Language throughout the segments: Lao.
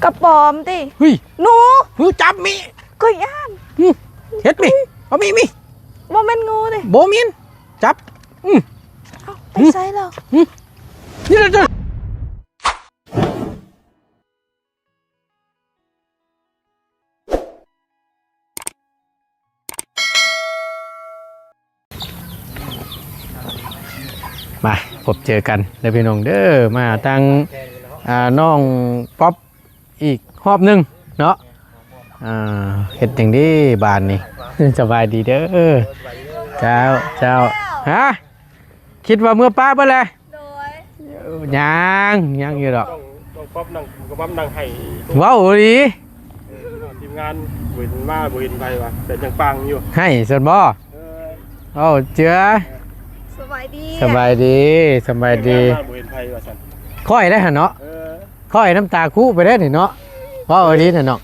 ກະປອມຕິ. ຫຶຍ ໜູ. ຫື ຈັບມີ. ຂ້ອຍຢ້ານ. ຫຶ ເຮັດມີ. ເອົາມີ ມີ. ບໍ່ແມ່ນງູເດ້. ບໍ່ແມ່ນ. ຈັບ. ອື ເອົາໄປໃສແລ້ວ? ຫຶ ນີ້ລະ. ມາພົບເຈີກັນເດີພີ່ນ້ອງເດີ. ມາທາງ ອ່າ ນ້ອງປັອບອີກຮອບໜຶ່ງເນາະ. ອ່າ ເຮັດຫຍັງດີບາດນີ້? ສະບາຍດີເດີ. ເຈົ້າ ເຈົ້າ. ຮະ? ຄິດວ່າເມືອປະເບິດແລ້ວ? ໂດຍ. ຍັງ ຍັງຢູ່ດອກ. ຕ້ອງ ຕ້ອງປັອບນັ່ງ ກະປັອບນັ່ງໄຫ້. ເວົ້າອີ່ຫຼີ. ເອີ ທີມງານບໍ່ເຫັນມາ ບໍ່ເຫັນໃຜວ່າ ແບບຍັງປາງຢູ່. ໃຫ້ຊັ້ນບໍ່? ເອີ ເວົ້າເຈືອ. ສະບາຍດີ. ສະບາຍດີ ສະບາຍດີ. ທີມງານມາບໍ່ເຫັນໃຜວ່າຊັ້ນ. ຂ້ອຍໄດ້ຫັ້ນເນາະ. ເອີ ຂ້ອຍນ້ຳຕາຄຸໄປໄດ້ນີ້ເນາະ. ເວົ້າອີ່ຫຼີຫັ້ນເນາະ.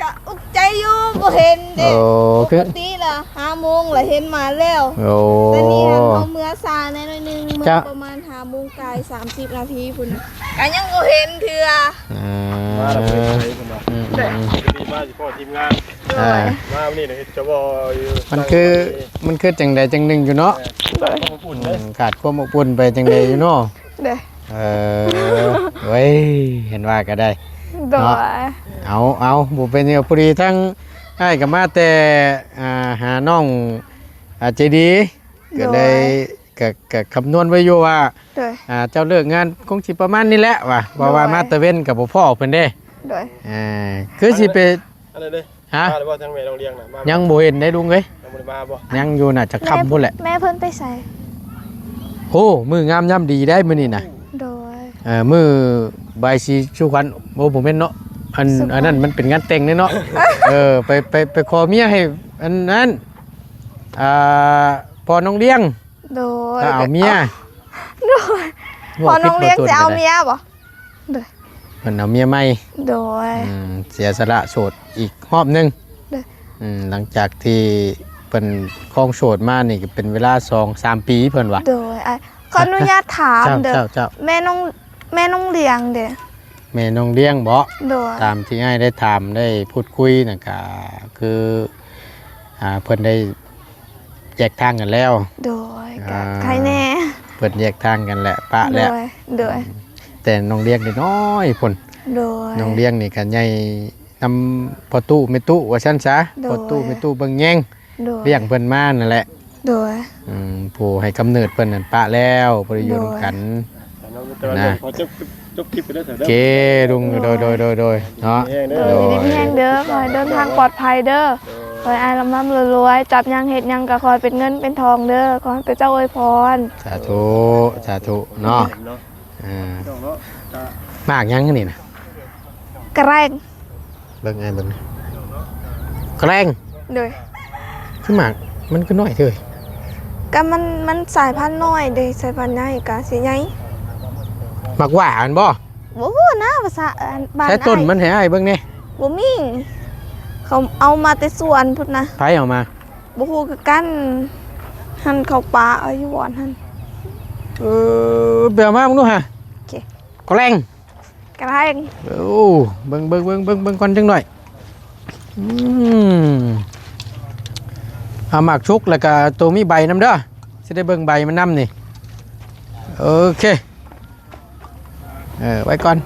ກະອຸກໃຈຢູ່ ບໍ່ເຫັນເດ້. ໂອ້ ປົກກະຕິລະຫ້າໂມງລະເຫັນມາແລ້ວ. ໂອ້ ແຕ່ນີ້ຫັ້ນເຮົາເມືອຊ້າແດ່ໜ້ອຍໜຶ່ງ ເມືອປະມານຫ້າໂມງກາຍສາມສິບນາທີພຸ້ນນະ ກະຍັງບໍ່ເຫັນເທື່ອ. ອ່າ ມາລະບໍ່ເຫັນໃຜພຸ້ນນະ. ອືມ ເດ້ ອືມ ພໍດີມາຊິພໍ້ທີມງານ. ໂດຍ ອ່າ ມາມື້ນີ້ເຮັດຈະບໍ່ຢູ່. ມັນຄື ມັນຄືຈັ່ງໃດຈັ່ງໜຶ່ງຢູ່ເນາະ. ເອີ ຂາດຄວາມອົບອຸ່ນເດ້. ອືມ ຂາດຄວາມອົບອຸ່ນໄປຈັ່ງໃດຢູ່ເນາະ. ເດ້. ເອີ ໂອ້ຍ ເຫັນວ່າກໍໄດ້. ໂດຍ ເນາະ. ເອົາ ເອົາ ບໍ່ເປັນຫຍັງ. ພໍດີທາງອ້າຍກໍມາແຕ່ ອ່າ ຫານ້ອງ ອ່າ ໃຈດີ ກໍເລີຍ ໂດຍ ກໍ ກໍຄຳນວນໄວ້ຢູ່ວ່າ ໂດຍ ອ່າ ເຈົ້າເລີກງານຄົງຊິປະມານນີ້ແຫຼະວ່າ ເພາະວ່າ ໂດຍ ມາຕາເວັນກໍບໍ່ພໍ້ເພິ່ນເດ້. ໂດຍ ອ່າ ຄືຊິໄປ ອັນນັ້ນເດ້. ຮະ? ມາແລ້ວບໍ່ ທາງແມ່ນ້ອງລຽງນະ? ມາ ຍັງບໍ່ເຫັນໄດລຸງເອີຍ. ຍັງບໍ່ໄດ້ມາບໍ່? ຍັງຢູ່ ໜ້າຈະຄ່ຳພຸ້ນແຫຼະ. ແມ່ ແມ່ເພິ່ນໄປໃສ? ໂອ້ ມື້ງາມຍາມດີໄດ໋ມື້ນີ້ນະ. ໂດຍ ເອີ ມື້ບາຍສີສູ່ຂວັນ. ໂອ້ ບໍ່ແມ່ນເນາະ ອັນ ອັນນັ້ນມັນເປັນງານແຕ່ງເດ້ເນາະ. ເອີ ໄປ ໄປ ໄປຂໍເມຍໃຫ້ອັນນັ້ນ ອ່າ ພໍ່ນ້ອງລຽງ. ໂດຍ ກໍເອົາເມຍ. ໂດຍ ພໍ່ນ້ອງລຽງຊິເອົາເມຍບໍ່? ໂດຍ ເພິ່ນເອົາເມຍໃໝ່. ໂດຍ ອືມ ເສຍສະຫຼະໂສດອີກຮອບໜຶ່ງ. ໂດຍ ອືມ ຫຼັງຈາກທີ່ເພິ່ນຄອງໂສດມານີ້ກໍເປັນເວລາສອງສາມປີເພິ່ນວ່າ. ໂດຍ ອ້າຍ ຂໍອະນຸຍາດຖາມເດີ ເຈົ້າ ເຈົ້າ ເຈົ້າ ແມ່ນ້ອງ ແມ່ນ້ອງລຽງເດ? ແມ່ນ້ອງລຽງເບາະ? ໂດຍ ຕາມທີ່ອ້າຍໄດ້ຖາມໄດ້ພູດຄຸຍນັ້ນກະຄື ອ່າ ເພິ່ນໄດ້ ແຍກທາງກັນແລ້ວ. ໂດຍ ອ່າ ກະໄຄແນ່ ເພິ່ນແຍກທາງກັນແຫຼະ ປະແລ້ວ. ໂດຍ ໂດຍ ອືມ ແຕ່ນ້ອງລຽງນ້ອຍໆພຸ້ນ. ໂດຍ ນ້ອງລຽງນີ້ກະໃຫຍ່ນຳພໍ່ຕູ້ແມ່ຕູ້ວ່າຊັ້ນຊະ. ໂດຍ ພໍ່ຕູ້ແມ່ຕູ້ເບິ່ງແຍງ ໂດຍ ລ້ຽງເພິ່ນມານັ້ນແຫຼະ. ໂດຍ ອືມ ຜູ້ໃຫ້ກຳເນີດເພິ່ນນັ້ນປະແລ້ວ ບໍ່ໄດ້ຢູ່ນຳກັນ. ໂດຍ ນະ ຂໍຈົບ ຈົບຄລິບໄປເດີ ໂອເຄລຸງ. ໂດຍ ໂດຍ ໂດຍ ໂດຍ ເນາະ. ໂດຍ ໂດຍ ຢູ່ດີມີແຮງເດີ ຂໍໃຫ້ເດີນທາງປອດໄພເດີ. ໂດຍ ຂໍໃຫ້ອ້າຍລ່ຳໆລວຍໆ ຈັບຫຍັງເຮັດຫຍັງກໍຂໍໃຫ້ເປັນເງິນເປັນທອງເດີ ຂໍໃຫ້ພະເຈົ້າອວຍພອນ. ສາທຸ ສາທຸເນາະ. ອ່າ ໝາກຫຍັງອັນນີ້ນະ? ກະແຣງ. ເບິ່ງອ້າຍເບິ່ງ ກະແຣງ. ໂດຍ ຄືໝາກມັນຄືນ້ອຍເທີ? ກະມັນ ມັນສາຍພັນນ້ອຍເດ້ ສາຍພັນໃຫຍ່ກະຊິໃຫຍ່. ໝາກຫວ້າຫັ້ນບໍ່? ບໍ່ຮູ້ນະ ພາສາ ອັນ ບ້ານ ໃຊ້ຕົ້ນມັນໃຫ້ອ້າຍເບິ່ງແດ່. ບໍ່ມີ ເຂົາເອົາມາແຕ່ສວນພຸ້ນນະ. ໃຜເອົາມາ? ບໍ່ຮູ້ຄືກັນ ຫັ້ນເຂົາປະເອົາຢູ່ບ່ອນຫັ້ນ. ເອີ ໄປເອົາມາເບິ່ງດູຫາ. ໂອເຄ ກະແຣງ. ກະແຣງ. ໂອ້ ເບິ່ງ ເບິ່ງ ເບິ່ງ ເບິ່ງ ເບິ່ງກ່ອນຈັກໜ້ອຍ. ອືມ ເອົາໝາກສຸກ ແລ້ວກະໂຕມີໃບນຳເດີ ຊິໄດ້ເບິ່ງໃບມັນນຳນີ້. ໂອເຄ ເອີ ໄວ້ກ່ອນ.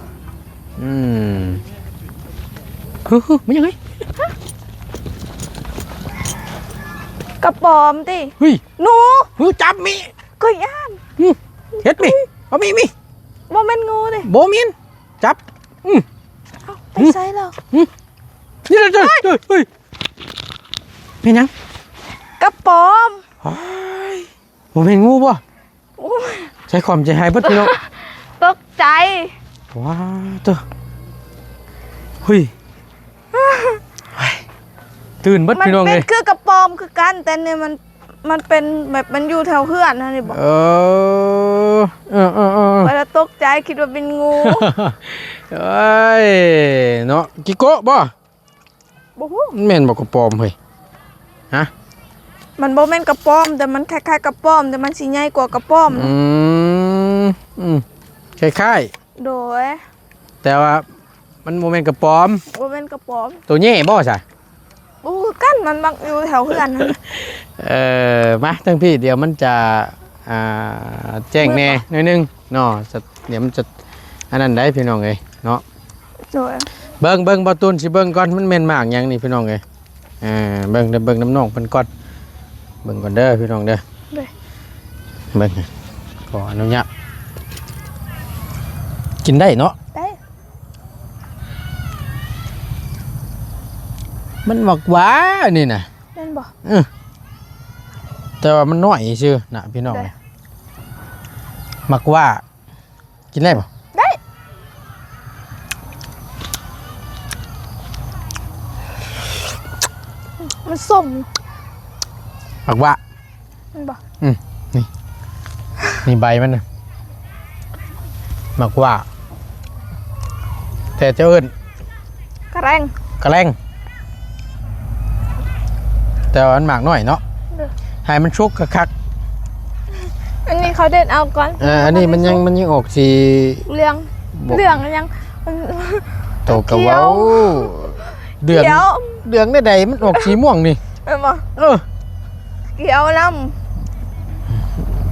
ອືມ ຫຶ ຫຶ ມັນຫຍັງເອີຍ? ກະປອມຕິ. ຫຶຍ ໜູ. ຫື ຈັບມີ. ຂ້ອຍຢ້ານ. ຫຶ ເຮັດມີ. ເອົາມີ ມີ. ບໍ່ແມ່ນງູເດ້. ບໍ່ແມ່ນ. ຈັບ. ອືມ ເອົາໄປໃສແລ້ວ? ຫຶ ນີ້ລະ. ເຮີ້ຍ ເຮີ້ຍ ເຮີ້ຍ ແມ່ນຫຍັງ? ກະປອມ. ໂອ້ຍ ບໍ່ແມ່ນງູບໍ່? ໂອ້ຍ ໃສ່ຄວາມໃຈຫາຍເບິດພີ່ນ້ອງ ຕົກໃຈ. ວ້າວ ເຕີ ຫຶຍ ເຮີ້ຍ ຕື່ນເບິດພີ່ນ້ອງເອີຍ. ມັນເປັນຄືກະປອມຄືກັນ ແຕ່ນີ້ມັນ ມັນເປັນແບບມັນຢູ່ແຖວເຮືອນຫັ້ນນີ້ບໍ? ເອີ ເອີ ເອີ ເອີ ຂ້ອຍລະຕົກໃຈ ຄິດວ່າເປັນງູ. ເອີຍ ເນາະ ກິໂກະບໍ? ບໍ່ຮູ້ ມັນແມ່ນບໍ່ກະປອມເຮີ້ຍ? ຮະ? ມັນບໍ່ແມ່ນກະປອມ ແຕ່ມັນຄ້າຍໆກະປອມ ແຕ່ມັນຊິໃຫຍ່ກວ່າກະປອມ. ອືມ ອືມ ຄ້າຍໆ. ໂດຍ ແຕ່ວ່າ ມັນບໍ່ແມ່ນກະປອມ ບໍ່ແມ່ນກະປອມ ໂຕແຍ່ບໍ່ຊະ? ບໍ່ຮູ້ຄືກັນ ມັນມັກຢູ່ແຖວເຮືອນຫັ້ນ. ເອີ ມາທາງພີ້ ດຽວມັນຈະ ອ່າ ແຈ້ງແນ່ໜ້ອຍໜຶ່ງເນາະ ດຽວມັນຈະ ອັນນັ້ນໄດ໋ພີ່ນ້ອງເອີຍເນາະ. ໂດຍ ເບິ່ງ ເບິ່ງ ບ່າວຕູນຊິເບິ່ງກ່ອນ ມັນແມ່ນໝາກຫຍັງນີ້ພີ່ນ້ອງເອີຍ. ອ່າ ເບິ່ງເດີ ເບິ່ງນຳນ້ອງເພິ່ນກ່ອນ ເບິ່ງກ່ອນເດີພີ່ນ້ອງເດີ. ໂດຍ ເບິ່ງ ຂໍອະນຸຍາດ ກິນໄດ້ເນາະ? ໄດ້. ມັນໝາກຫວ້ານີ້ນະ ແມ່ນບໍ່? ເອີ ແຕ່ວ່າມັນນ້ອຍຊື່ນະພີ່ນ້ອງ. ໂດຍ ໝາກຫວ້າ ກິນໄດ້ບໍ່? ໄດ້. ມັນສົ້ມ ໝາກຫວ້າ ແມ່ນບໍ່? ອືມ ນີ້ ນີ້ໃບມັນນະ ໝາກຫວ້າ ແຕ່ເຈົ້າເອີ້ນ ກະແລງ ກະແລງ ແຕ່ວ່າມັນໝາກນ້ອຍເນາະ. ໂດຍ ໃຫ້ມັນສຸກຄັກໆ. ອັນນີ້ເຂົາເດັດເອົາກ່ອນ. ເອີ ອັນນີ້ມັນຍັງ ມັນຍັງອອກສີເຫຼືອງ ບໍ່ ເຫຼືອງຫຍັງ ມັນ ໂຕກະເວົ້າ ຂຽວ ເດືອງ ຂຽວ ເດືອງແນວໃດ ມັນອອກສີມ່ວງນີ້ ແມ່ນບໍ່? ເອີ ຂຽວນຳ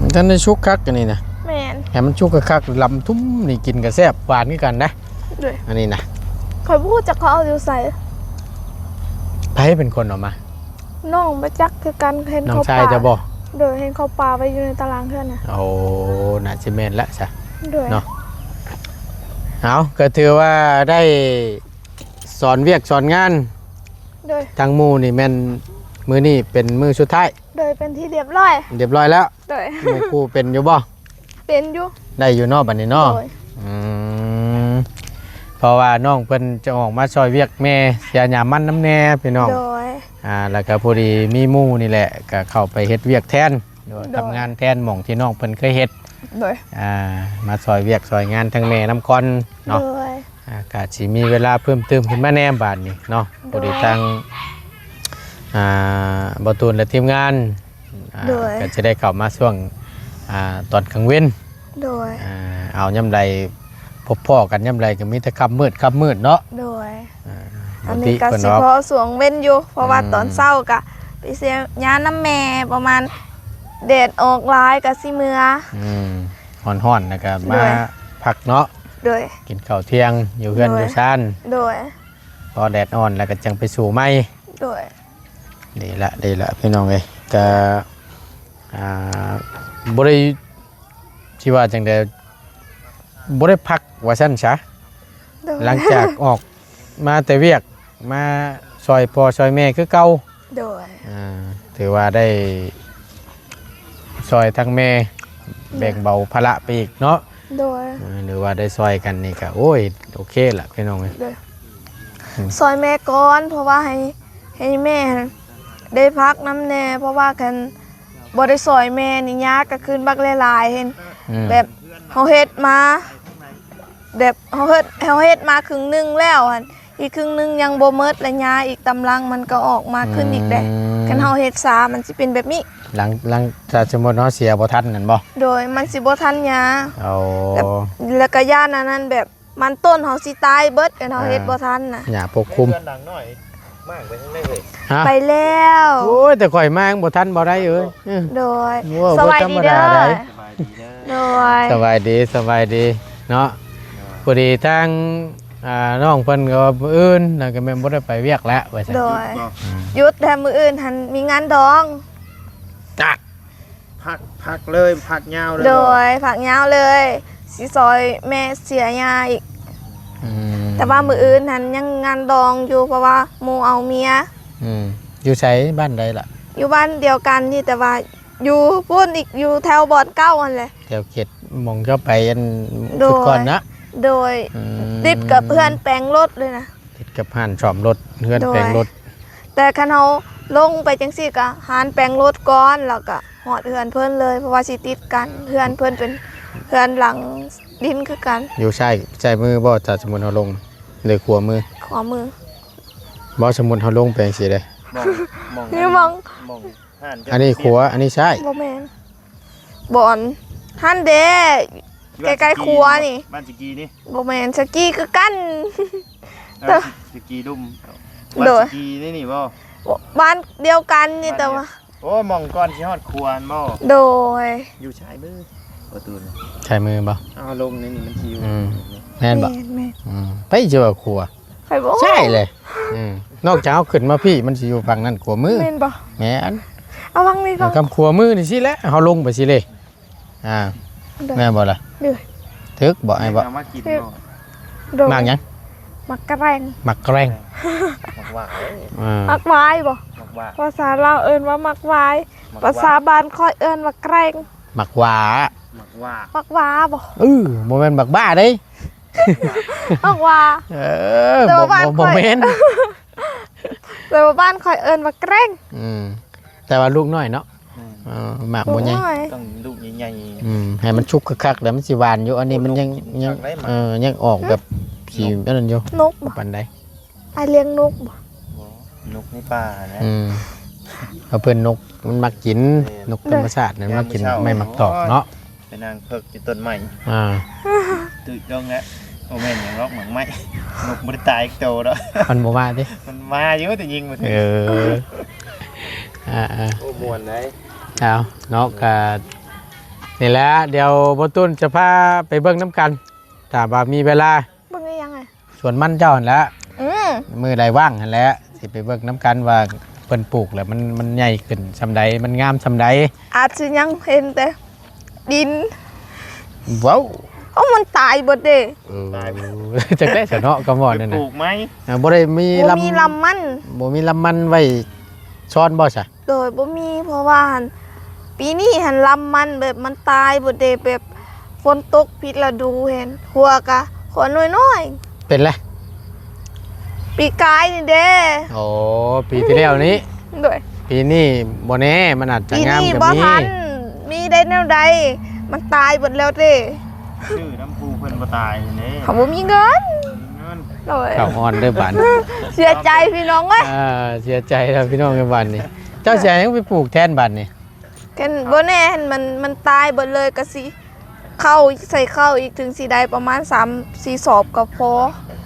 ມັນທັນໄດ້ສຸກຄັກອັນນີ້ນະ. ແມ່ນ ໃຫ້ມັນສຸກຄັກໆ ລຳທຸ່ມນີ້ກິນກະແຊບ ຫວານຄືກັນນະ. ໂດຍ ອັນນີ້ນະ ຂ້ອຍບໍ່ຮູ້ຈັກເຂົາເອົາຢູ່ໃສ. ໃຜເປັນຄົນເອົາມາ? ນ້ອງບໍ່ຈັກຄືກັນ ເຫັນເຂົາປາ ນ້ອງຊາຍເຈົ້າບໍ່? ໂດຍ ເຫັນເຂົາປາໄວ້ຢູ່ໃນຕາລາງເຮືອນນະ. ໂອ້ ໜ້າຊິແມ່ນລະຊະ. ໂດຍ ເນາະ ເອົາ ກໍຖືວ່າໄດ້ສອນວຽກສອນງານ. ໂດຍ ທາງໝູ່ນີ້ແມ່ນມື້ນີ້ເປັນມື້ສຸດທ້າຍ. ໂດຍ ເປັນທີ່ຮຽບຮ້ອຍ ຮຽບຮ້ອຍແລ້ວ. ໂດຍ ໝູ່ຄູ່ເປັນຢູ່ບໍ່? ເປັນຢູ່ ໄດ້ຢູ່ເນາະ ບັດນີ້ເນາະ. ໂດຍ ອືມ ເພາະວ່ານ້ອງເພິ່ນຈະອອກມາຊ່ອຍວຽກແມ່ ເສຍຍາມມັນນຳແດ່ພີ່ນ້ອງ. ໂດຍ ອ່າ ແລ້ວກໍພໍດີມີໝູ່ນີ້ແຫຼະ ກໍເຂົ້າໄປເຮັດວຽກແທນ ໂດຍ ໂດຍ ທຳງານແທນ ໝ່ອງທີ່ນ້ອງເພິ່ນເຄີຍເຮັດ. ໂດຍ ອ່າ ມາຊ່ອຍວຽກຊ່ອຍງານທາງແມ່ນຳກ່ອນເນາະ. ໂດຍ ອ່າ ກະຊິມີເວລາເພີ່ມຕື່ມຂຶ້ນມາແດ່ບາດນີ້ເນາະ. ໂດຍ ພໍດີທາງ ອ່າ ບ່າວຕູນ ແລະ ທີມງານ ອ່າ ໂດຍ ກະຈະໄດ້ເຂົ້າມາຊ່ວງ ອ່າ ຕອນກາງເວັນ. ໂດຍ ອ່າ ເອົາຍາມໃດ ພົບພໍ້ກັນຍາມໃດກໍມີແຕ່ຄ່ຳມືດ ຄ່ຳມືດເນາະ. ໂດຍ ອ່າ ອັນນີ້ກໍຊິພໍຊ່ວງເວັນຢູ່ ເພາະວ່າ ອືມ ຕອນເຊົ້າກໍໄປເສຍຍານຳແມ່ ປະມານແດດອອກຫຼາຍກໍຊິເມືອ. ອືມ ຮ້ອນໆ ແລ້ວກໍມາ ໂດຍ ພັກເນາະ. ໂດຍ ກິນເຂົ້າທ່ຽງຢູ່ເຮືອນ ໂດຍ ຢູ່ຊານ. ໂດຍ ພໍແດດອ່ອນແລ້ວກໍຈັ່ງໄປສູ້ໃໝ່. ໂດຍ ດີລະ ດີລະ ພີ່ນ້ອງເອີຍ ກະ ອ່າ ບໍ່ໄດ້ ຊິວ່າຈັ່ງໃດ ບໍ່ໄດ້ພັກວ່າຊັ້ນຊະ. ໂດຍ ຫຼັງຈາກອອກມາແຕ່ວຽກ ມາຊ່ອຍພໍ່ຊ່ອຍແມ່ຄືເກົ່າ. ໂດຍ ອ່າ ຖືວ່າໄດ້ຊ່ອຍທັງແມ່ ແບ່ງເບົາພາລະໄປອີກເນາະ. ໂດຍ ເອີ ຫຼືວ່າໄດ້ຊ່ອຍກັນນີ້ກະ ໂອ້ຍ ໂອເຄລະ ພີ່ນ້ອງເອີຍ. ໂດຍ ອືມ ຊ່ອຍແມ່ກ່ອນ ເພາະວ່າໃຫ້ ໃຫ້ແມ່ໄດ້ພັກນຳແດ່ ເພາະວ່າຄັນບໍ່ໄດ້ຊ່ອຍແມ່ນີ້ ຍາກະຄືນບັກຫຼາຍໆ ເຫັນ ອືມ ແບບເຮົາເຮັດມາ ແບບເຮົາເຮັດ ເຮົາເຮັດມາເຄິ່ງໜຶ່ງແລ້ວຫັ້ນ ອີກເຄິ່ງໜຶ່ງຍັງບໍ່ໝົດ ແລະ ຍາອີກຕາມຫຼັງມັນກໍອອກມາຂຶ້ນອີກເດ້. ອືມ ຄັນເຮົາເຮັດຊ້າມັນຊິເປັນແບບນີ້. ຫຼັງ ຫຼັງ ຖ້າສົມມຸດເຮົາເສຍບໍ່ທັນນັ້ນບໍ່? ໂດຍ ມັນຊິບໍ່ທັນຍາ. ໂອ້ ແລ້ວ ແລ້ວກໍຢ້ານອັນນັ້ນ ແບບມັນຕົ້ນເຮົາຊິຕາຍເບິດ ຄັນເຮົາເຮັດ ອ່າ ບໍ່ທັນນະ. ຫຍ້າປົກຄຸມ. ເຮືອນຫຼັງນ້ອຍ ມ້າງໄປທາງໃດເອີຍ? ຮະ? ໄປແລ້ວ. ໂອ້ຍ ແຕ່ຂ້ອຍມາຍັງບໍ່ທັນບໍ່ໄດ້ເອີຍ. ໂດຍ ໂອ້ຍ ສະບາຍດີເດີ. ບໍ່ທຳມະດາໃດ. ສະບາຍດີເດີ. ໂດຍ ສະບາຍດີ ສະບາຍດີເນາະ. ໂດຍ ພໍດີທາງ ອ່າ ນ້ອງເພິ່ນກໍວ່າມື້ອື່ນນະ ກໍແມ່ນບໍ່ໄດ້ໄປວຽກແລ້ວວ່າຊັ້ນ. ໂດຍ ອືມ ຢຸດແຕ່ມື້ອື່ນຫັ້ນມີງານດອງ. ຈັກ ພັກ ພັກເລີຍ ພັກຍາວເລີຍ. ໂດຍ ພັກຍາວເລີຍ ຊິຊ່ອຍແມ່ເສຍຍາອີກ. ອືມ ແຕ່ວ່າມື້ອື່ນຫັ້ນຍັງງານດອງຢູ່ ເພາະວ່າໝູ່ເອົາເມຍ. ອືມ ຢູ່ໃສ ບ້ານໃດລະ? ຢູ່ບ້ານດຽວກັນນີ້ ແຕ່ວ່າຢູ່ພຸ້ນອີກ ຢູ່ແຖວບ່ອນເກົ່າຫັ້ນແຫຼະ ແຖວເຂດໝ່ອງເຈົ້າໄປອັນ ໂດຍ ພຸ້ນກ່ອນນະ. ໂດຍ ອືມ ຕິດກັບເຮືອນແປງລົດເລີຍນະ. ຕິດກັບຮ້ານສ້ອມລົດ ເຮືອນແປງລົດ. ໂດຍ ແຕ່ຄັນເຮົາລົງໄປຈັ່ງຊີ້ ກໍຮ້ານແປງລົດກ່ອນ ແລ້ວກໍຮອດເຮືອນເພິ່ນເລີຍ ເພາະວ່າຊິຕິດກັນ. ເຮືອນເພິ່ນເປັນເຮືອນຫຼັງດິນຄືກັນ. ຢູ່ຊ້າຍ ຊ້າຍມືບໍ່ ຖ້າສົມມຸດເຮົາລົງ ຫຼືຂວາມື? ຂວາມື. ບໍ່ ສົມມຸດເຮົາລົງໄປຈັ່ງຊີ້ເດ້ ໝ່ອງ ໝ່ອງ ນີ້ໝ່ອງ ໝ່ອງຮ້ານ. ອັນນີ້ຂວາ ອັນນີ້ຊ້າຍ. ບໍ່ແມ່ນ ບ່ອນຫັ້ນເດ້ ຢູ່ ໃກ້ໆ ຂົວນີ້ ບ້ານສະກີນີ້. ບໍ່ແມ່ນ ສະກີຄືກັນ. ເອີ ສະກີລຸ່ມ. ໂດຍ ບ້ານສະກີໃນນີ້ບໍ່? ບ້ານດຽວກັນນີ້ ແຕ່ວ່າ ໂອ້ ໝ່ອງກ່ອນຊິຮອດຂົວຫັ້ນບໍ່? ໂດຍ ຢູ່ຊ້າຍມືປະຕູນະ. ຊ້າຍມືບໍ່? ເອົາລົງໃນນີ້ມັນຊິຢູ່ ອືມ ແມ່ນບໍ່? ແມ່ນໆ ອືມ ໄປຊິວ່າຂົວ ຂ້ອຍບໍ່ ໃຊ່ເລີຍ. ອືມ ນອກຈາກເຮົາຂຶ້ນມາພີ້ ມັນຊິຢູ່ຝັ່ງນັ້ນຂວາມື. ແມ່ນບໍ່? ແມ່ນ. ເອົາວັງນີ້ກ່ອນ ຄຳຂວາມືນີ້ຊີ້ແຫຼະ ເຮົາລົງໄປຊີ້ເລີຍ. ອ່າ ໂດຍ ແມ່ນບໍ່ລະ? ໂດຍ ຖືກບໍ່ ອ້າຍບໍ່? ເອົາມາກິນບໍ່? ໂດຍ ໝາກຫຍັງ? ໝາກກະແຣງ. ໝາກກະແຣງ ໝາກຫວ້າ. ອ່າ ໝາກຫວ້າຍບໍ່? ໝາກຫວ້າ ພາສາລາວເອີ້ນວ່າໝາກຫວ້າຍ. ໝາກຫວ້າ ພາສາບ້ານຂ້ອຍເອີ້ນວ່າແກຣງ. ໝາກຫວ້າ ໝາກຫວ້າ ໝາກຫວ້າບໍ່? ເອີ ບໍ່ແມ່ນໝາກບ້າເດ້. ໝາກຫວ້າ ເອີ ແຕ່ວ່າ ບໍ່ ບໍ່ ບໍ່ແມ່ນ ແຕ່ວ່າບ້ານຂ້ອຍເອີ້ນວ່າແກຣງ. ອືມ ແຕ່ວ່າລູກນ້ອຍເນາະ. ແມ່ນ ເອີ ໝາກບໍ່ໃຫຍ່ ລູກນ້ອຍ ຕ້ອງລູກໃຫຍ່ໆ. ອືມ ໃຫ້ມັນສຸກຄັກໆ ແລ້ວມັນຊິຫວານຢູ່. ອັນນີ້ມັນຍັງ ໂອ້ ຍັງ ຍັງ ເອີ ຍັງອອກແບບສີ ນົກ ອັນນັ້ນຢູ່. ນົກບໍ່? ປານໃດ? ອ້າຍລ້ຽງນົກບໍ່? ບໍ່ ນົກໃນປ່ານະ. ອືມ ເຂົາເອີ້ນນົກ ມັນມັກກິນ ແມ່ນ ນົກທຳມະຊາດນັ້ນ ໂດຍ ມັກກິນ ຍາມມື້ເຊົ້າ ໄມ້ໝາກຕອກເນາະ. ໂອ້ຍ ໄປນັ່ງເພິກຢູ່ຕົ້ນໄມ້ ອ່າ ຕຸ້ຍລົງແລ້ວ. ບໍ່ແມ່ນຫຍັງດອກ ໝາກໄມ້. ນົກບໍ່ໄດ້ຕາຍຈັກໂຕດອກ. ມັນບໍ່ມາຕິ? ມັນມາຢູ່ ແຕ່ຍິງບໍ່ຖືກ. ເອີ ອ່າໆ ໂອ້ ມ່ວນໃດ. ເອົາເນາະ ກະນີ້ແຫຼະ ດຽວບໍ່ຕູນຈະພາໄປເບິ່ງນຳກັນ ຖ້າວ່າມີເວລາ. ເບິ່ງອີ່ຫຍັງ? ສວນມັນເຈົ້າຫັ້ນແຫຼະ. ອືມ ມື້ໃດວ່າງຫັ້ນແຫຼະ ຊິໄປເບິ່ງນຳກັນວ່າເພິ່ນປູກແລ້ວມັນ ມັນໃຫຍ່ຂຶ້ນສ່ຳໃດ ມັນງາມສ່ຳໃດ. ອາດຊິຍັງເຫັນແຕ່ດິນ. ເວົ້າ ເອົ້າ ມັນຕາຍເບິດເດ້. ເອີ ຕາຍ ຈັກໄດ້ຊະເນາະ ຄຳເວົ້ານັ້ນນະ. ໄປປູກໃໝ່ ອ່າ ບໍ່ໄດ້ມີ ບໍ່ມີລຳ ລຳມັນ ບໍ່ມີລຳມັນໄວ້ຊ້ອນບໍ່ຊະ? ໂດຍ ບໍ່ມີ ເພາະວ່າຫັ້ນ ປີນີ້ຫັ້ນລຳມັນແບບມັນຕາຍເບິດເດ້ ແບບຝົນຕົກຜິດລະດູຫັ້ນ ຫົວກະຫົວນ້ອຍໆ. ເປັນແລ້ວ? ປີກາຍນີ້ເດ້. ໂອ້ ປີທີ່ແລ້ວນີ້. ໂດຍ ປີນີ້ບໍ່ແນ່ ມັນອາດຈະງາມກະມີ. ປີນີ້ບໍ່ທັນມີໄດ້ແນວໃດ ມັນຕາຍເບິດແລ້ວເດ້. ຊື້ນຳຜູ້ເພິ່ນບໍ່ຕາຍຫັ້ນເດ້ ເຮົາບໍ່ມີເງິນ. ເງິນ ໂດຍ ເຂົ້າອ່ອນເດີ້ບາດນີ້. ເສຍໃຈພີ່ນ້ອງເອີຍ. ອ່າ ເສຍໃຈແລ້ວພີ່ນ້ອງເອີຍບາດນີ້. ເຈົ້າຊິເອົາຫຍັງໄປປູກແທນບາດນີ້? ຄັນບໍ່ແນ່ຫັ້ນ ມັນ ມັນຕາຍເບິດເລີຍ ກະຊິເຂົ້າ ໃສ່ເຂົ້າອີກ ເຖິງຊິໄດ້ປະມານສາມສີ່ສອບກະພໍ.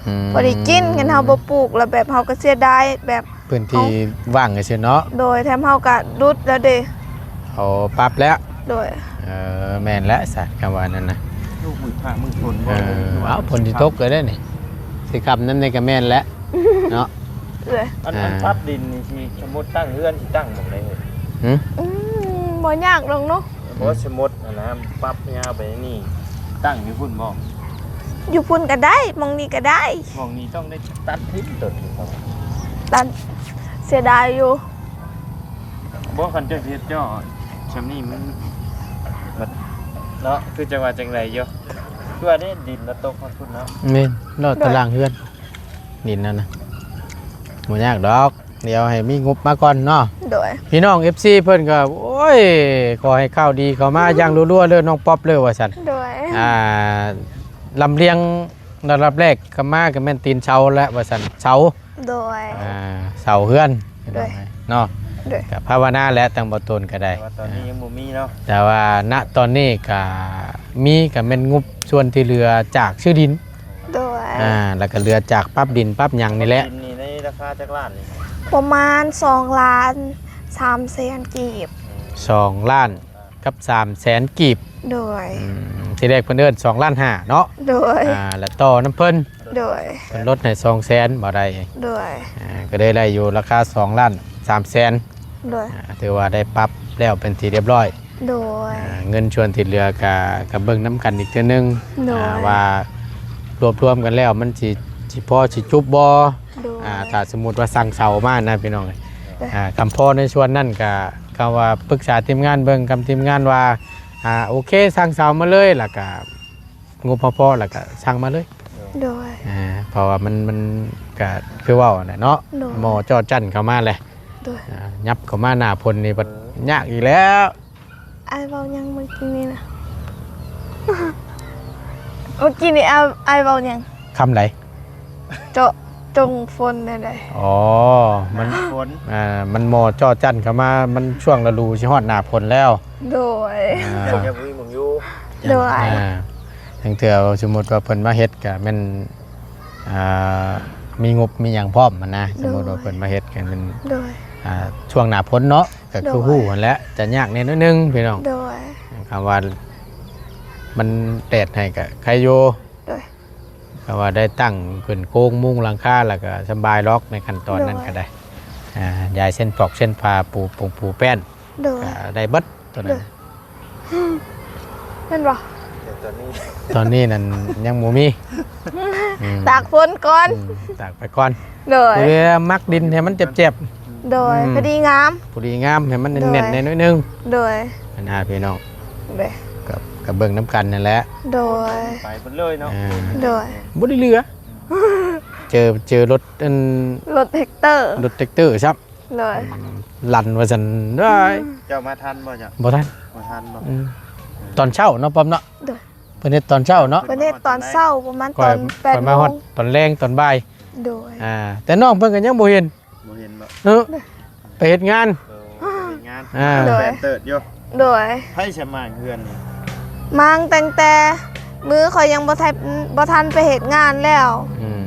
ອືມ ພໍໄດ້ກິນ. ຄັນເຮົາບໍ່ປູກລະແບບເຮົາກະເສຍດາຍ ແບບພື້ນທີ່ວ່າງຈັ່ງຊີ້ເນາະ. ໂດຍ ແຖມເຮົາກະດຸດແລ້ວເດ້. ເອົາປັບແລ້ວ. ໂດຍ ເອີ ແມ່ນແຫຼະຊະ ຄຳວ່ານັ້ນນະ. ລູກມືພາກມືຝົນບໍ່? ເອີ ເອົາ ຝົນຊິຕົກແລ້ວເດ້ນີ້ ຊິຄ່ຳນຳນີ້ກະແມ່ນແຫຼະເນາະ. ເອີ ອັນ ອ່າ ອັນປັບດິນນີ້ ຊິສົມມຸດຕັ້ງເຮືອນ ຊິຕັ້ງໝ່ອງໃດເອີຍ? ຫື? ອືມ ບໍ່ຍາກດອກເນາະ. ບໍ່ ສົມມຸດຫັ້ນນະ ປັບຍາວໄປນີ້ ຕັ້ງຢູ່ພຸ້ນບໍ່? ຢູ່ພຸ້ນກະໄດ້ ໝ່ອງນີ້ກະໄດ້. ໝ່ອງນີ້ຕ້ອງໄດ້ຕັດຖິ້ມຕົ້ນນີ້ ຕັດ ເສຍດາຍຢູ່. ບໍ່ ຄັນເຈົ້າເຮັດເຈາະຊ່ຳນີ້ມັນ ມັນເນາະ ຄືຈັ່ງວ່າຈັ່ງໃດຢູ່. ຄືວ່າເດ້ ດິນລະຕົກຮອດພຸ້ນເນາະ. ແມ່ນ ເລາະຕາລ່າງເຮືອນ ດິນນັ້ນນະ ບໍ່ຍາກດອກ. ດຽວໃຫ້ມີງົບມາກ່ອນເນາະ. ໂດຍ ພີ່ນ້ອງເອັຟຊີເພິ່ນກະ ໂອ້ຍ ຂໍໃຫ້ຂ່າວດີເຂົ້າມາຢ່າງລົວໆເລີຍ ນ້ອງປັອບເລີຍວ່າຊັ້ນ. ໂດຍ ອ່າ ລຳລຽງລະດັບແລກເຂົ້າມາກະແມ່ນຕີນເສົາແຫຼະວ່າຊັ້ນ ເສົາ. ໂດຍ ອ່າ ເສົາເຮືອນ ໂດຍ ເນາະ. ໂດຍ ກະພາວະນາແຫຼະ ທາງບໍ່ຕົນກະໄດ້ ແຕ່ວ່າຕອນນີ້ຍັງບໍ່ມີເນາະ. ແຕ່ວ່ານະຕອນນີ້ກະມີ ກະແມ່ນງົບສ່ວນທີ່ເຫຼືອຈາກຊື້ດິນ. ໂດຍ ອ່າ ລະກະເຫຼືອຈາກປັບດິນປັບຫຍັງນີ້ແຫຼະ. ປັບດິນນີ້ໃນລາຄາຈັກລ້ານນີ້? ປະມານສອງລ້ານສາມແສນກີບ. ສອງລ້ານ ກັບສາມແສນກີບ. ໂດຍ ອືມ ທີແລກເພິ່ນເອີ້ນສອງລ້ານຫ້າເນາະ. ໂດຍ ອ່າ ລະຕໍ່ນຳເພິ່ນ. ໂດຍ ເພິ່ນລົດໃຫ້ສອງແສນບໍ່ໄດ້. ໂດຍ ອ່າ ກະໄດ້ ໄດ້ຢູ່ລາຄາສອງລ້ານສາມແສນ. ໂດຍ ອ່າ ຖືວ່າໄດ້ປັບແລ້ວເປັນທີ່ຮຽບຮ້ອຍ. ໂດຍ ອ່າ ເງິນສ່ວນທີ່ເຫຼືອກະ ກະເບິ່ງນຳກັນອີກເທື່ອໜຶ່ງ. ໂດຍ ອ່າ ວ່າລວບລວມກັນແລ້ວມັນຊິ ຊິພໍຊິຈຸບບໍ່? ໂດຍ ອ່າ ຖ້າສົມມຸດວ່າສັ່ງເສົາມານະພີ່ນ້ອງ ໂດຍ ອ່າ ຄຳພໍໃນສ່ວນນັ້ນກະ ຄຳວ່າປຶກສາທີມງານເບິ່ງ ຄຳທີມງານວ່າ ອ່າ ໂອເຄ ສັ່ງເສົາມາເລີຍ ລະກະງົບພໍ ລະກະສັ່ງມາເລີຍ. ໂດຍ ອ່າ ເພາະວ່າມັນ ມັນກະຄືເວົ້າຫັ້ນແຫຼະເນາະ. ໂດຍ ໝໍ້ຈໍ້ຈັ້ນເຂົ້າມາແຫຼະ. ໂດຍ ອ່າ ຫຍັບເຂົ້າມາໜ້າຝົນນີ້ບັດ ເອີ ຍາກອີກແລ້ວ. ອ້າຍເວົ້າຫຍັງມື້ກີ້ນີ້ນະ? ມື້ກີ້ນີ້ອ້າຍ ອ້າຍເວົ້າຫຍັງ? ຄຳໃດ? ເຈາະຈົງຝົນແນວໃດ? ອໍ ມັນ ຝົນ ອ່າ ມັນໝໍ້ຈໍ້ຈັ້ນເຂົ້າມາ ມັນຊ່ວງລະດູຊິຮອດໜ້າຝົນແລ້ວ. ໂດຍ ອ່າ ເຈົ້າບໍ່ມີໝ່ອງຢູ່. ໂດຍ ອ່າ ລາງເທື່ອສົມມຸດວ່າເພິ່ນມາເຮັດກະແມ່ນ ອ່າ ມີງົບມີຫຍັງພ້ອມຫັ້ນນະ. ໂດຍ ສົມມຸດວ່າເພິ່ນມາເຮັດກັນເປັນ ໂດຍ ອ່າ ຊ່ວງໜ້າຝົນເນາະ ກໍຄື ໂດຍ ຮູ້ຫັ້ນແຫຼະ ຈະຍາກແດ່ໜ້ອຍໜຶ່ງພີ່ນ້ອງ. ໂດຍ ຄຳວ່າມັນແດດໃຫ້ກໍໄຄຢູ່. ໂດຍ ຄຳວ່າໄດ້ຕັ້ງຂຶ້ນໂຄງມຸງຫຼັງຄາ ແລ້ວກໍສະບາຍດອກ ໃນຂັ້ນຕອນນັ້ນ ໂດຍ ກໍໄດ້ ອ່າ ຢາຍເສັ້ນປອກເສັ້ນຜ້າ ປູປົງປູແປ້ນ ໂດຍ ກໍໄດ້ເບິດຕົວນັ້ນ. ໂດຍ ແມ່ນບໍ່? ແຕ່ຕອນນີ້ ຕອນນີ້ນັ້ນຍັງບໍ່ມີ. ອືມ ຕາກຝົນກ່ອນ. ອືມ ຕາກໄປກ່ອນ. ໂດຍ ເພື່ອມັກດິນໃຫ້ມັນແຈບໆ. ໂດຍ ອືມ ພໍດີງາມ ພໍດີງາມ ໃຫ້ມັນແໜ້ນໆ ໂດຍ ແດ່ໜ້ອຍໜຶ່ງ. ໂດຍ ອັນນັ້ນພີ່ນ້ອງ. ໂດຍ ກໍ ກໍເບິ່ງນຳກັນນັ້ນແຫຼະ. ໂດຍ ໄປເບິດເລີຍເນາະ. ອ່າ ໂດຍ ບໍ່ໄດ້ເຫຼືອ. ເຈີ ເຈີລົດອັນ ລົດແທັກເຕີ ລົດແທັກເຕີຊ້ຳ. ໂດຍ ອືມ ລັນວ່າຊັ້ນເດ້. ເຈົ້າມາທັນບໍ່ເຈົ້າ? ບໍ່ທັນ ບໍ່ທັນບໍ່? ອືມ ຕອນເຊົ້າເນາະ ປ້ອມເນາະ. ໂດຍ ເພິ່ນເຮັດຕອນເຊົ້າເນາະ. ເພິ່ນເຮັດຕອນເຊົ້າ ປະມານຕອນແປດໂມງ ຂ້ອຍມາຮອດຕອນແລງ ຕອນບ່າຍ. ໂດຍ ອ່າ ແຕ່ນ້ອງເພິ່ນກໍຍັງບໍ່ເຫັນ. ບໍ່ເຫັນບໍ່? ເອີ ໄປເຮັດງານ. ເອີ ໄປເຮັດງານ. ອ່າ ໂດຍ ແປນເຕີດຢູ່. ໂດຍ ໃຜສະໝາງເຮືອນນີ້? ໝາງຕັ້ງແຕ່ມື້ຂ້ອຍຍັງບໍ່ທັນ ບໍ່ທັນໄປເຮັດງານແລ້ວ. ອືມ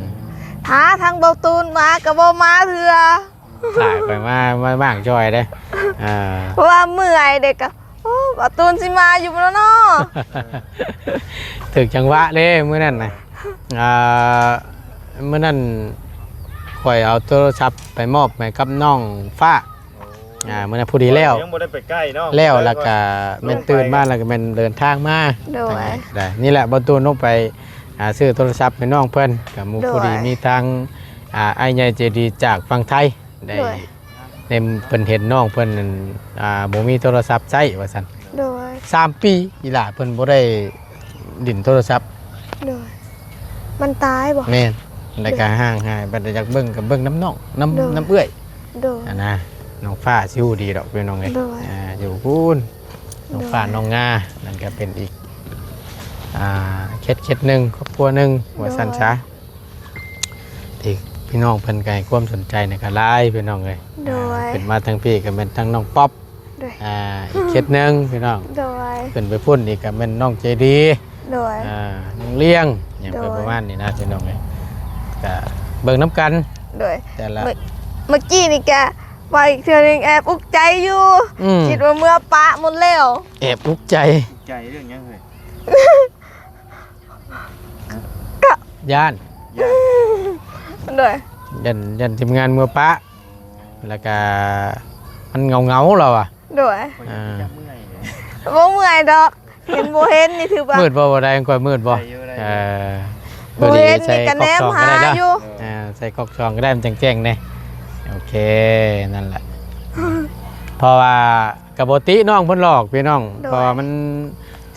ຖ້າທາງເບົາຕູນມາກໍບໍ່ມາເທື່ອ. ຖ້າຂ້ອຍມາ ມາໝາງຊ່ອຍເດ້. ອ່າ ເພາະວ່າເມື່ອຍເດ້ ກໍ ໂອ້ ເບົາຕູນຊິມາຢູ່ບໍ່ເນາະ? ຖືກຈັງຫວະເດ້ມື້ນັ້ນນະ. ອ່າ ມື້ນັ້ນຂ້ອຍເອົາໂທລະສັບໄປມອບໃຫ້ກັບນ້ອງຟ້າ. ອ່າ ມື້ນັ້ນພໍດີແລ້ວ ຍັງບໍ່ໄດ້ໄປໃກ້ເນາະ ແລ້ວ ແລ້ວກໍແມ່ນຕື່ນມາ ແລ້ວກໍແມ່ນເດີນທາງມາ. ໂດຍ ໄດ້ ນີ້ແຫຼະ ເບົາຕູນລົງໄປ ອ່າ ຊື້ໂທລະສັບໃຫ້ນ້ອງເພິ່ນ ກໍມີ ໂດຍ ພໍດີມີທາງ ອ່າ ອ້າຍໃຫຍ່ໃຈດີຈາກຝັ່ງໄທ ໄດ້ ໂດຍ ໃນເພິ່ນເຫັນນ້ອງເພິ່ນນັ້ນ ອ່າ ບໍ່ມີໂທລະສັບໃຊ້ວ່າຊັ້ນ. ໂດຍ ສາມປີອີ່ຫຼ້າເພິ່ນບໍ່ໄດ້ຫຼິ້ນໂທລະສັບ. ໂດຍ ມັນຕາຍບໍ່? ແມ່ນ ແລ້ວກໍ ໂດຍ ຫ່າງຫາຍ ບັດຢາກເບິ່ງກໍເບິ່ງນຳນ້ອງ ນຳ ໂດຍ ນຳເອື້ອຍ. ໂດຍ ຫັ້ນນະ ນ້ອງຟ້າຊິຮູ້ດີດອກພີ່ນ້ອງເອີຍ. ໂດຍ ອ່າ ຢູ່ພຸ້ນ ນ້ອງຟ້າ ໂດຍ ນ້ອງງາ ນັ້ນກໍເປັນອີກ ອ່າ ເຂດ ເຂດໜຶ່ງ ຄອບຄົວໜຶ່ງ ໂດຍ ວ່າຊັ້ນຊະ. ທີ່ພີ່ນ້ອງເພິ່ນກໍໃຫ້ຄວາມສົນໃຈນີ້ກໍຫຼາຍພີ່ນ້ອງເອີຍ. ໂດຍ ອ່າ ຂຶ້ນມາທາງພີ້ກໍແມ່ນທາງນ້ອງປັອບ. ໂດຍ ອ່າ ອີກເຂດໜຶ່ງພີ່ນ້ອງ. ໂດຍ ຂຶ້ນໄປພຸ້ນອີກກໍແມ່ນນ້ອງໃຈດີ. ໂດຍ ອ່າ ນ້ອງລ້ຽງຫຍັງ ໂດຍ ໄປປະມານນີ້ນະພີ່ນ້ອງເອີຍ. ກໍເບິ່ງນຳກັນ. ໂດຍ ແຕ່ລະ ເມື່ອ ເມື່ອກີ້ນີ້ກະວ່າອີກເທື່ອໜຶ່ງ ແອບອຸກໃຈຢູ່. ອືມ ຄິດວ່າເມືອປະໝົດແລ້ວ. ແອບອຸກໃຈ ອຸກໃຈເລື່ອງຫຍັງເຮີ້ຍ? ກໍ ຢ້ານ ຢ້ານ ໂດຍ ຢ້ານ ຢ້ານທີມງານເມືອປະ ແລ້ວກະມັນເຫງົາໆ ລາວວ່າ. ໂດຍ ຂ້ອຍ ອ່າ ຢາກເມື່ອຍເດ້. ບໍ່ເມື່ອຍດອກ ເຫັນບໍ່ເຫັນນີ້ຖືວ່າ ມືດບໍ່? ບໍ່ໄດ້ ຂ້ອຍມືດບໍ່? ໄດ້ຢູ່ ໄດ້ຢູ່. ເອີ ບໍ່ເຫັນນີ້ກະແນມຫາຢູ່. ອ່າ ໃສ່ກອກສອງກໍໄດ້ ມັນຈັ່ງແຈ້ງແດ່. ໂອເຄ ນັ້ນແຫຼະ ເພາະວ່າ ກໍບໍ່ຕິນ້ອງເພິ່ນຫຼອກພີ່ນ້ອງ. ໂດຍ ເພາະວ່າມັນ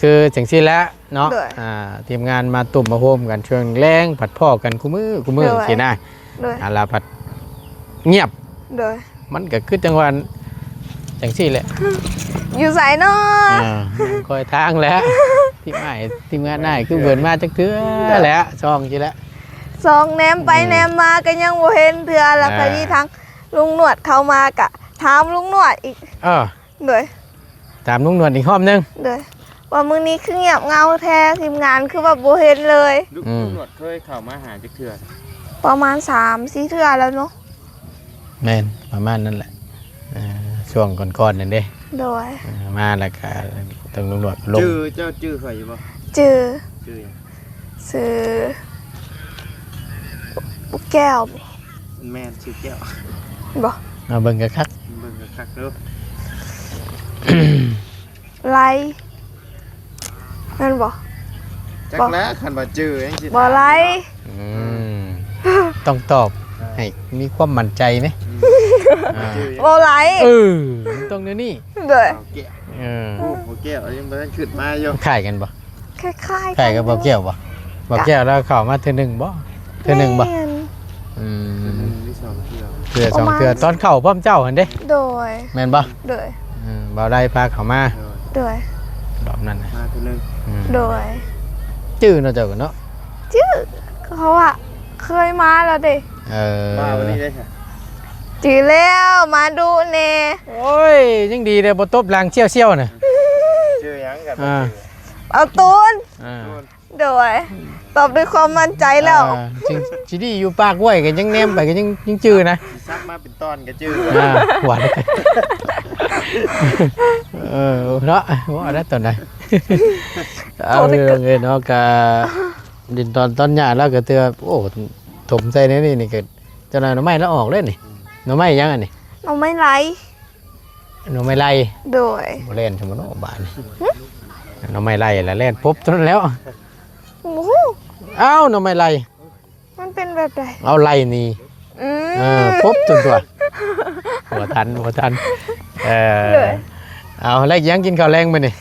ຄືຈັ່ງຊີ້ແຫຼະເນາະ. ໂດຍ ອ່າ ທີມງານມາຕຸ້ມມາໂຮມກັນຊ່ວງແລງ ພັດພໍ້ກັນຄູ່ມື້ ຄູ່ມື້ ໂດຍ ຊີ້ນະ. ໂດຍ ອັນລະພັດງຽບ. ໂດຍ ມັນກໍຄືຈັງຫວະຈັ່ງຊີ້ແຫຼະ ຢູ່ໃສເນາະ? ອ່າ ຄອຍທາງແຫຼະ ທີມອ້າຍ ທີມງານອ້າຍຄືເພິ່ນມາຈັກເທື່ອ ໂດຍ ແຫຼະ ຊ່ອງຊີ້ແຫຼະ. ສ່ອງແນມໄປ ອືມ ແນມມາກໍຍັງບໍ່ເຫັນເທື່ອລະ. ອ່າ ພໍດີທາງລຸງໜວດເຂົ້າມາກະຖາມລຸງໜວດອີກ. ເອີ ໂດຍ ຖາມລຸງໜວດອີກຮອບໜຶ່ງ. ໂດຍ ວ່າມື້ນີ້ຄືງຽບເຫງົາແທ້ ທີມງານຄືວ່າບໍ່ເຫັນເລີຍ. ລຸງ ອືມ ລຸງໜວດເຄີຍເຂົ້າມາຫາຈັກເທື່ອ? ປະມານສາມສີ່ເທື່ອແລ້ວເນາະ. ແມ່ນ ປະມານນັ້ນແຫຼະ. ເອີ ຊ່ວງກ່ອນໆນັ້ນເດ້. ໂດຍ ເອີ ມາແລ້ວກະຕ້ອງລຸງໜວດລົງ. ຈື່ ເຈົ້າຈື່ຂ້ອຍຢູ່ບໍ່? ຈື່ ຊື່ຫຍັງ? ຊື່ ແກ້ວ. ແມ່ນ ຊື່ແກ້ວ. ບໍ່ ເອົາເບິ່ງຄັກໆ ເບິ່ງຄັກໆເດີ້. ໄລ ແມ່ນບໍ່? ຈັກແຫຼະ ບໍ່ ຄັນວ່າຈື່ຈັ່ງຊີ້ ບໍ່ໄລ. ອືມ ຕ້ອງຕອບໃຫ້ມີຄວາມໝັ້ນໃຈເດ້. ອືມ ອ່າ ບໍ່ໄລ. ເອີ ມັນຕ້ອງແນວນີ້. ໂດຍ ເອີ ໂອ້ ບໍ່ແກ້ວຍັງບໍ່ທັນຂຶ້ນມາຢູ່. ຄ້າຍກັນບໍ່? ຄ້າຍໆ ຄ້າຍກັບບໍ່ແກ້ວບໍ່? ບໍ່ແກ້ວລາວເຂົ້າມາເທື່ອໜຶ່ງບໍ່? ເທື່ອໜຶ່ງບໍ່? ແມ່ນ ອືມ ເທື່ອໜຶ່ງຫຼືສອງເທື່ອ ເທື່ອສອງເທື່ອ ປະມານ ຕອນເຂົ້າພ້ອມເຈົ້າຫັ້ນເດ້. ໂດຍ ແມ່ນບໍ່? ໂດຍ ອືມ ບໍ່ໄດ້ພາເຂົ້າມາ. ໂດຍ ໂດຍ ຮອບນັ້ນນະ ມາເທື່ອໜຶ່ງ. ອືມ ໂດຍ ຈື່ເນາະ ເຈົ້າກໍເນາະ. ຈື່ ເພາະວ່າເຄີຍມາແລ້ວເດ້. ເອີ ມາມື້ນີ້ເດ້ ຈື່ແລ້ວ ມາດຸແດ່. ໂອ້ຍ ຍັງດີເດ້ ບໍ່ຕົບຫຼັງສ່ຽວໆນະ. ຊື່ຫຍັງກັນ? ອ່າ ເອົາຕູນ. ອ່າ ຕູນ ໂດຍ ຕອບດ້ວຍຄວາມໝັ້ນໃຈແລ້ວ ອ່າ ຊິ ຊິດີຢູ່ປາກຫ້ວຍກໍຍັງແນມໄປກໍຍັງ ຍັງຈື່ນະ ຊິສັກມາເປັນຕອນກໍຈື່ ອ່າ ວ່າ ເອີ ເນາະ ວ່າໄດ້ຕອນໃດ ເອົາ ເອີ ເນາະ ກະດິນຕອນ ຕອນຫຍ້າແລ້ວກໍເທື່ອ ໂອ້ ຖົມໃສ່ໃນນີ້ນີ້ກໍ ເຈົ້າໜ້າໜໍ່ໄມ້ລະອອກເດ້ນີ້ ໜໍ່ໄມ້ຫຍັງອັນນີ້ ໜໍ່ໄມ້ໄລ່ ໜໍ່ໄມ້ໄລ່ ໂດຍ ບໍ່ແລ່ນຊະບໍ່ເນາະບາດນີ້ ຫຶ ໜໍ່ໄມ້ໄລ່ລະແລ່ນປົບເທົ່ານັ້ນແລ້ວ ບໍ່ຮູ້ ອ້າວ ໜໍ່ໄມ້ໄລ່ ມັນເປັນແບບໃດ ເອົາໄລ່ໜີ ອືມ ເອີ ປົບຕົວ ຕົວ ບໍ່ທັນ ບໍ່ທັນ ເອີ ໂດຍ ເອົາ ແລ້ວຍັງກິນເຂົ້າແລງມື້ນີ້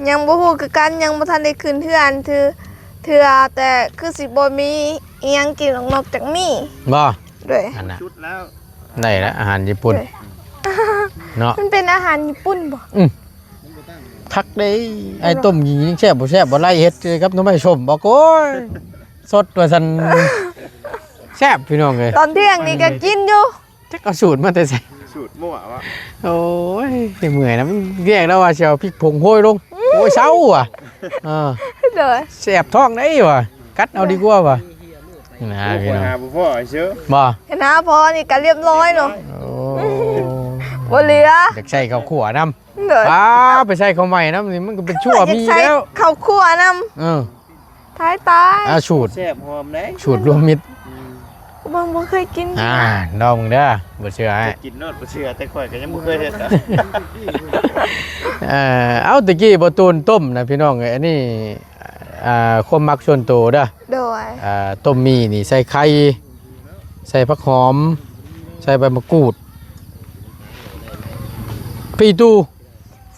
ຍັງບໍ່ຮູ້ຄືກັນ ຍັງບໍ່ທັນໄດ້ຂຶ້ນເຮືອນເທື່ອ ເທື່ອ ແຕ່ຄືຊິບໍ່ມີອີ່ຫຍັງກິນນອກຈາກໝີ່ ບໍ່ ໂດຍ ອັນນະ ສຸດແລ້ວ ໄດ້ລະອາຫານຍີ່ປຸ່ນ ໂດຍ ເນາະ ມັນເປັນອາຫານຍີ່ປຸ່ນບໍ່ ອືມ ຄັກເດ້ ອ້າຍຕົ້ມກິນຍັງແຊບບໍ່ແຊບ ບໍ່ໄລ່ເຮັດກັບໜໍ່ໄມ້ສົ້ມ ບອກໂອ້ຍ ສົດວ່າຊັ້ນ ແຊບພີ່ນ້ອງເອີຍ ຕອນທ່ຽງນີ້ກໍກິນຢູ່ ຈັກເອົາສູດມາແຕ່ໃສ ສູດມົ້ວວະ ໂອ້ຍ ເມື່ອຍນະ ແຍກແລ້ວວ່າຊິເອົາພິກຜົງໂຮຍລົງ ໂອ້ຍ ເຊົາວ່ະ ເອີ ໂດຍ ແສບທ້ອງເດ້ວ່ະ ກັດເອົາດີກວ່າວ່ະ ນະ ໂອ້ຍ ພີ່ນ້ອງ ຫາບໍ່ພໍເຊີ ບໍ່ ເຫັນຫາພໍນີ້ກໍລຽບຮ້ອຍເນາະ ໂອ້ ບໍ່ເຫຼືອ ຢາກໃສ່ເຂົ້າຂົ້ວນຳ ໂດຍ ອ້າວ ໄປໃສ່ເຂົ້າໃໝ່ນຳນີ້ ມັນກໍເປັນຊົ່ວມີແລ້ວ ຢາກໃສ່ເຂົ້າຂົ້ວນຳ ເອີ ຕາຍໆ ອ່າ ສູດ ແຊບຫອມເດ້ ສູດລວມມິດ ອືມ ເບິ່ງ ບໍ່ເຄີຍກິນ ອ່າ ລອງເບິ່ງເດີ ບໍ່ເຊື່ອໃຫ້ ກິນໂລດ ບໍ່ເຊື່ອ ແຕ່ຂ້ອຍກໍຍັງບໍ່ເຄີຍເຮັດ ເອີ ເອົາ ແຕ່ກີ້ບໍ່ຕູນຕົ້ມນະພີ່ນ້ອງເອີຍ ອັນນີ້ ອ່າ ຄວາມມັກສ່ວນໂຕເດີ ໂດຍ ອ່າ ຕົ້ມໝີ່ນີ້ໃສ່ໄຂ່ ໃສ່ຜັກຫອມ ໃສ່ໃບມະກູດ ພີ່ຕູ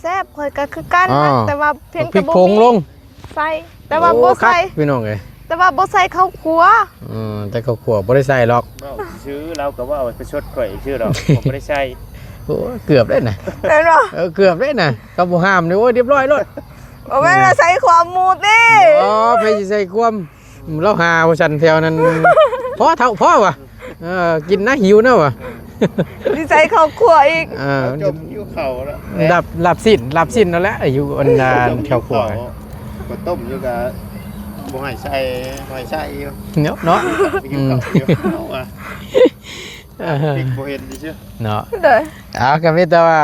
ແຊບ ຂ້ອຍກໍຄືກັນ ອ່າ ແຕ່ວ່າພຽງແຕ່ບໍ່ມີ ພິກຜົງລົງ ໃສ່ ແຕ່ວ່າ ໂອ້ ບໍ່ໃສ່ ຄັກ ພີ່ນ້ອງເອີຍ ແຕ່ວ່າບໍ່ໃສ່ເຂົ້າຂົ້ວ ອືມ ແຕ່ເຂົ້າຂົ້ວບໍ່ໄດ້ໃສ່ຫຼອກ ເວົ້າຊື່ໆ ລາວກໍເວົ້າປະຊົດຂ້ອຍຊື່ດອກ ບໍ່ໄດ້ໃສ່ ໂອ້ ເກືອບແລ້ວນະ ແມ່ນບໍ່ ເອີ ເກືອບແລ້ວນະ ກໍບໍ່ຫ້າມນີ້ ໂອ້ຍ ລຽບຮ້ອຍໂລດ ບໍ່ແມ່ນວ່າໃສ່ຄວາມໝູຕິ ອໍ ໃຜຊິໃສ່ຄວາມ ລາວຫາວ່າຊັ້ນແຖວນັ້ນ ພໍເຖົ້າ ພໍວ່າ ເອີ ກິນນະ ຫິວນະວ່າ ຊິໃສ່ເຂົ້າຂົ້ວອີກ ເອີ ຈົມຫິວເຂົ້າແລ້ວ ລາບ ລາບຊີ້ນ ລາບຊີ້ນນັ້ນແຫຼະ ຢູ່ອັນນັ້ນແຖວຂົວ ເຂົ້າ ກໍຕົ້ມຢູ່ກະບໍ່ໃຫ້ໃສ່ ບໍ່ໃຫ້ໃສ່ຢູ່ ເນາະ ເນາະ ຫິວເຂົ້າ ອືມ ຫິວເຂົ້າວ່າ ເອີ ບໍ່ເຫັນຊື່ເນາະ ໂດຍ ເອົາ ກໍມີແຕ່ວ່າ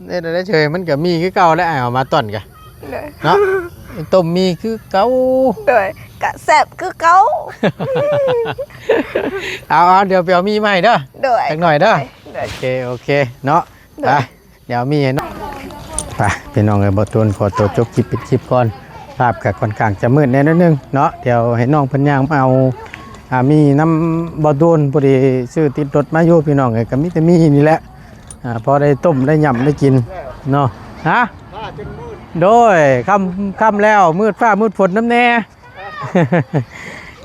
ເຮັດໄດ້ເຊີຍ ມັນກໍມີຄືເກົ່າແຫຼະ ເອົາມາຕ້ອນກະ ໂດຍ ເນາະ ຕົ້ມໝີ່ຄືເກົ່າ ໂດຍ ກະແຊບຄືເກົ່າ ເອົາໆ ດຽວໄປເອົາໝີ່ມາໃຫ້ເດີ ໂດຍ ຈັກໜ້ອຍເດີ ໂດຍ ໂອເຄ ໂອເຄ ເນາະ ໂດຍ ໄປ ດຽວເອົາໝີ່ໃຫ້ເນາະ ໄປ ພີ່ນ້ອງເອີຍ ບ່າວຕູນຂໍຕົວຈົບຄລິບ ປິດຄລິບກ່ອນ ພາບກະຄ່ອນຂ້າງຈະມືດແດ່ໜ້ອຍໜຶ່ງເນາະ ດຽວໃຫ້ນ້ອງເພິ່ນຍ່າງມາເອົາ ອ່າ ໝີ່ນຳບ່າວຕູນ ພໍດີຊື້ຕິດລົດມາຢູ່ ພີ່ນ້ອງເອີຍ ກະມີແຕ່ໝີ່ນີ້ແຫຼະ ອ່າ ພໍໄດ້ຕົ້ມໄດ້ຫຍ້ຳໄດ້ກິນເນາະ ຮະ ໂດຍ ຄ່ຳ ຄ່ຳແລ້ວ ມືດຟ້າມືດຝົນນຳແດ່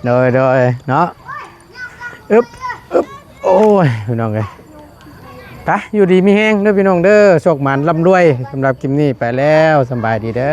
ໂດຍ ໂດຍ ເນາະ ອຶບ ອຶບ ໂອ້ຍ ພີ່ນ້ອງເອີຍ ໄປ ຢູ່ດີມີແຮງເດີພີ່ນ້ອງເດີ ໂຊກໝານລ່ຳລວຍ ສຳລັບຄລິບນີ້ໄປແລ້ວ ສຳບາຍດີເດີ.